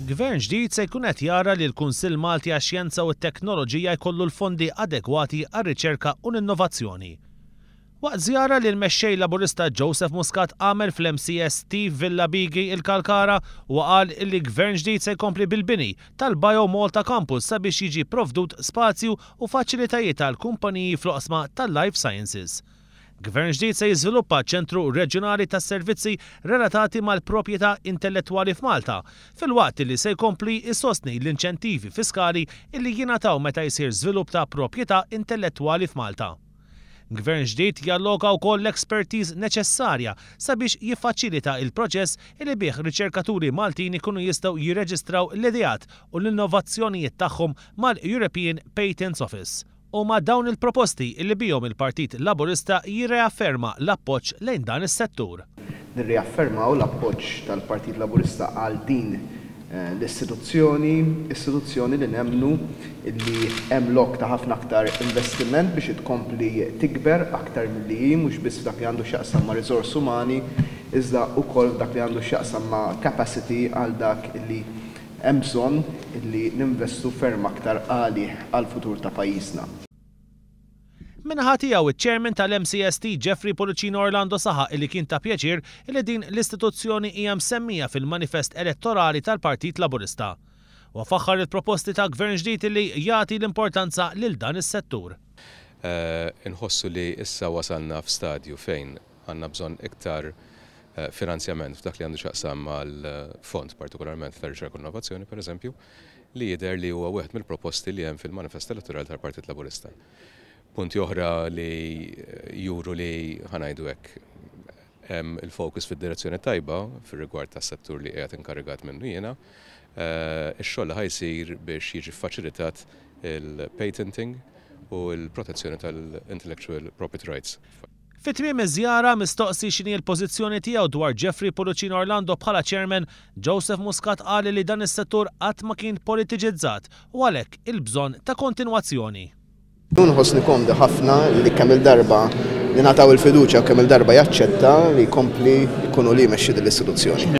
Gvern ġdid se jkun qed jara li l-Kunsill Malti għax-Xjenza u t-Teknoloġija jkollu l-fondi adegwati għar-riċerka u l-innovazzjoni. Waqt żjara li l-Mexxej Laburista Joseph Muscat għamel fl-MCST f'Villa Bigi, il-Kalkara, huwa qal illi Gvern ġdid se jkompli bil-bini tal-Bio Malta Campus sabiex jiġi pprovdut spazju u faċilitajiet għal kumpaniji fl-oqsma tal-life sciences. Gvern ġdid se jiżviluppa ċentru reġjonali tas-servizzi relatati mal-proprjetà intellettwali f'Malta, filwaqt li se jkompli jsostni l-inċentivi fiskali li jingħataw meta jsir żvilupp ta' proprjetà intellettwali f'Malta. Gvern ġdid jalloka wkoll l-expertise neċessarja sabiex jiffaċilita l-proċess li bih riċerkaturi Maltin ikunu jistgħu jirreġistraw l-ideat u l-innovazzjonijiet tagħhom mal-European Patents Office. Huma dawn il-proposti li bihom il-Partit Laburista jirreafferma l-appoġġ lejn dan is-settur. Nirriaffermaw l-appoġġ tal-Partit Laburista għal din l-istituzzjoni, istituzzjoni li nemmnu li hemm lok ta' ħafna aktar investiment biex tkompli tikber aktar milli hi, mhux biss f'dak li għandu x'jaqsam ma' riżors umani, iżda wkoll f'dak li għandu x'jaqsam ma' capacity għal dak li Hemm bżonn li ninvestu ferm aktar għalih għall-futur ta' pajjiżna. Min-naħa tiegħu, iċ-Chairman tal-MCST Jeffrey Pullicino Orlando saħaq illi kien ta' pjaċir illi din l-istituzzjoni hija msemmija fil-manifest elettorali tal-Partit Laburista. Huwa faħħar il-proposti ta' Gvern ġdid illi jagħti l-importanza lil dan is-settur. Inħossu li issa wasalna f'stadju fejn Għandna bżonn iktar finanzjament f'dak li għandu x'jaqsam mal-fond, partikolarment tar-riċerka u l-innovazzjoni, pereżempju, li jidher li huwa wieħed mill-proposti li hemm fil-manifest elettorali tal-Partit Laburista. Punti oħra li juru li, ħa ngħidu hekk, hemm il-focus fid-direzzjoni t-tajba fir-rigward tas-settur li qiegħed inkarigat minnu jiena, ix-xogħol li ħa jsir biex jiġi ffaċilitat il-patenting u l-protezzjoni tal-intellectual property rights. Fi tmiem iż-żjara, mistoqsi x'inhi l-pożizzjoni tiegħu dwar Jeffrey Pullicino Orlando bħala chairman, Joseph Muscat qal li dan is-settur qatt ma kien politiċizzat u għalhekk il-bżonn ta' kontinwazzjoni. Nħossni komdi ħafna li kemm-il darba ningħataw il-fiduċja u kemm-il darba jaċċetta li jkompli jkun hu li jmexxi din l-istituzzjoni.